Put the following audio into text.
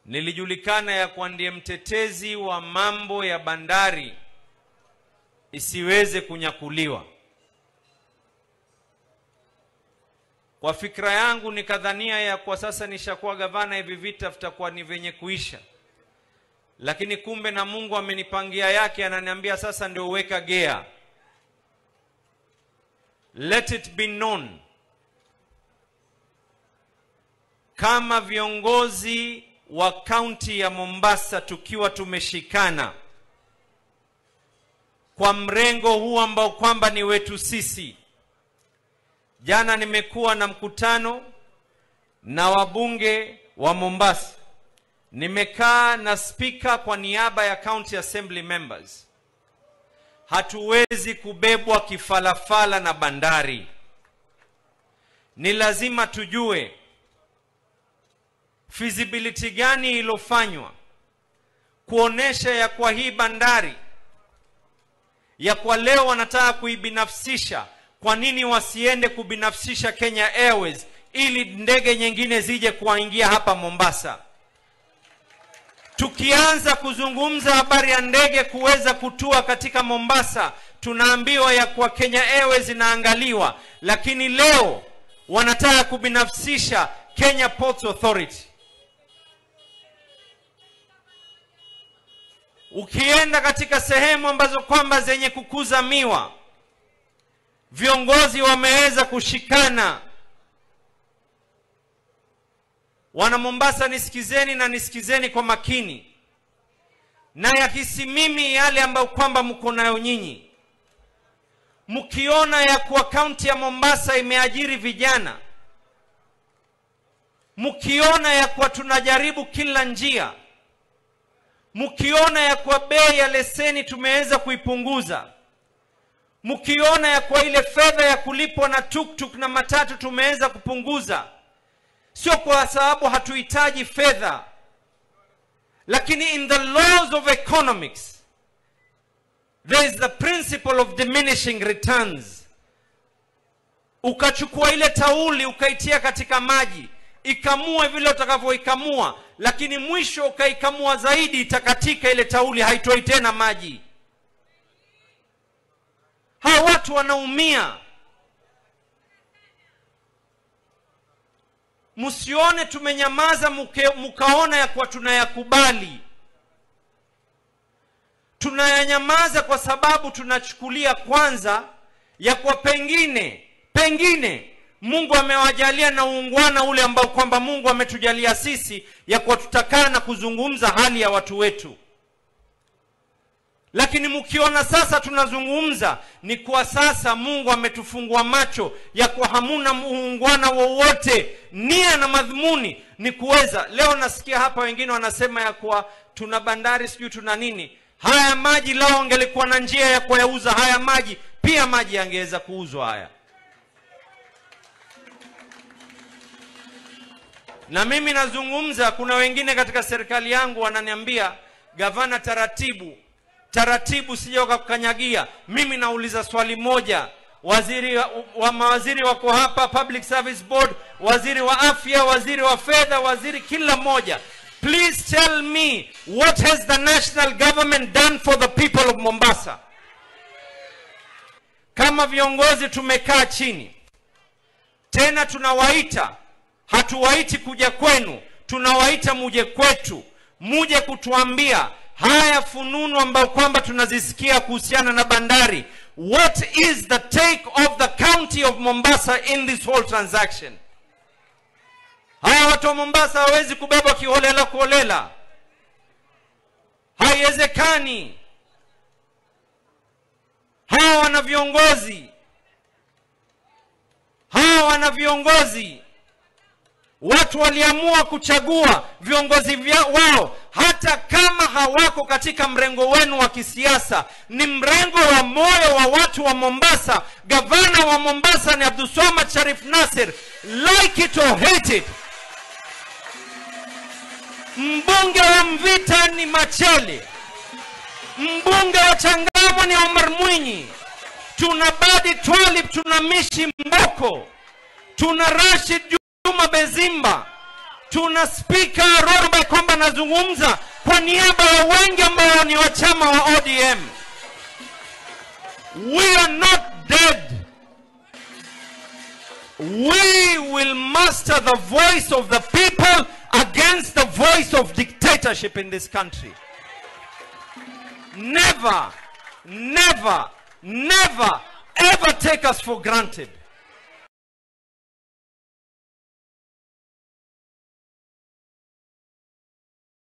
Nilijulikana ya kuwa ndiye mtetezi wa mambo ya bandari isiweze kunyakuliwa. Kwa fikra yangu nikadhania ya kwa sasa nishakuwa gavana, hivi vita vitakuwa ni venye kuisha. Lakini kumbe na Mungu amenipangia yake, ananiambia sasa ndio uweka gea. Let it be known, kama viongozi wa kaunti ya Mombasa tukiwa tumeshikana kwa mrengo huu ambao kwamba ni wetu sisi. Jana nimekuwa na mkutano na wabunge wa Mombasa. Nimekaa na speaker kwa niaba ya County Assembly members. Hatuwezi kubebwa kifalafala na bandari. Ni lazima tujue feasibility gani ilofanywa kuonesha ya kwa hii bandari ya kwa leo wanataka kuibinafsisha. Kwa nini wasiende kubinafsisha Kenya Airways ili ndege nyingine zije kuingia hapa Mombasa? Tukianza kuzungumza habari ya ndege kuweza kutua katika Mombasa, tunaambiwa ya kwa Kenya Airways inaangaliwa, lakini leo wanataka kubinafsisha Kenya Ports Authority. Ukienda katika sehemu ambazo kwamba zenye kukuza miwa, viongozi wameweza kushikana. Wana Mombasa, nisikizeni na nisikizeni kwa makini. Na yahisi mimi yale ambayo kwamba mko nayo nyinyi. Mkiona ya kuwa kaunti ya Mombasa imeajiri vijana, mkiona ya kuwa tunajaribu kila njia, mkiona ya kuwa bei ya leseni tumeweza kuipunguza, mkiona ya kuwa ile fedha ya kulipwa na tuktuk na matatu tumeweza kupunguza, sio kwa sababu hatuhitaji fedha, lakini in the laws of economics there is the principle of diminishing returns. Ukachukua ile tauli ukaitia katika maji, ikamue vile utakavyoikamua, lakini mwisho ukaikamua zaidi, itakatika ile tauli, haitoi tena maji. Hawa watu wanaumia. Msione tumenyamaza mkaona ya kuwa tunayakubali. Tunayanyamaza kwa sababu tunachukulia kwanza ya kuwa pengine Mungu amewajalia na uungwana ule ambao kwamba Mungu ametujalia sisi, ya kuwa tutakaa na kuzungumza hali ya watu wetu. Lakini mkiona sasa tunazungumza, ni kwa sasa Mungu ametufungua macho ya kuwa hamuna muungwana wowote. Nia na madhumuni ni kuweza. Leo nasikia hapa wengine wanasema ya kuwa tuna bandari sijui tuna nini. Haya maji lao angelikuwa na njia ya kuyauza haya maji, pia maji yangeweza kuuzwa haya. Na mimi nazungumza, kuna wengine katika serikali yangu wananiambia, gavana, taratibu taratibu, sije wakakukanyagia. Mimi nauliza swali moja, waziri wa mawaziri wako hapa, Public Service Board, waziri wa afya, waziri wa fedha, waziri kila moja, please tell me what has the national government done for the people of Mombasa? Kama viongozi tumekaa chini, tena tunawaita, hatuwaiti kuja kwenu, tunawaita muje kwetu, muje kutuambia haya fununu ambayo kwamba tunazisikia kuhusiana na bandari. What is the take of the county of Mombasa in this whole transaction? Haya watu wa Mombasa hawezi kubeba kiholela kuholela. Haiwezekani. Hawa wana viongozi. Hawa wana viongozi. Watu waliamua kuchagua viongozi wao, hata kama hawako katika mrengo wenu wa kisiasa. Ni mrengo wa moyo wa watu wa Mombasa. Gavana wa Mombasa ni Abdulswamad Sharif Nassir, like it or hate it. Mbunge wa Mvita ni Machele. Mbunge wa Changamwe ni Omar Mwinyi. Tuna Badi Twalib, tuna Mishi Mboko, tuna Rashid Juma Bezimba, Tuna Spika Roba kwamba nazungumza kwa niaba ya wengi ambao ni wa chama wa ODM. We are not dead. We will master the voice of the people against the voice of dictatorship in this country. Never, never, never, ever take us for granted.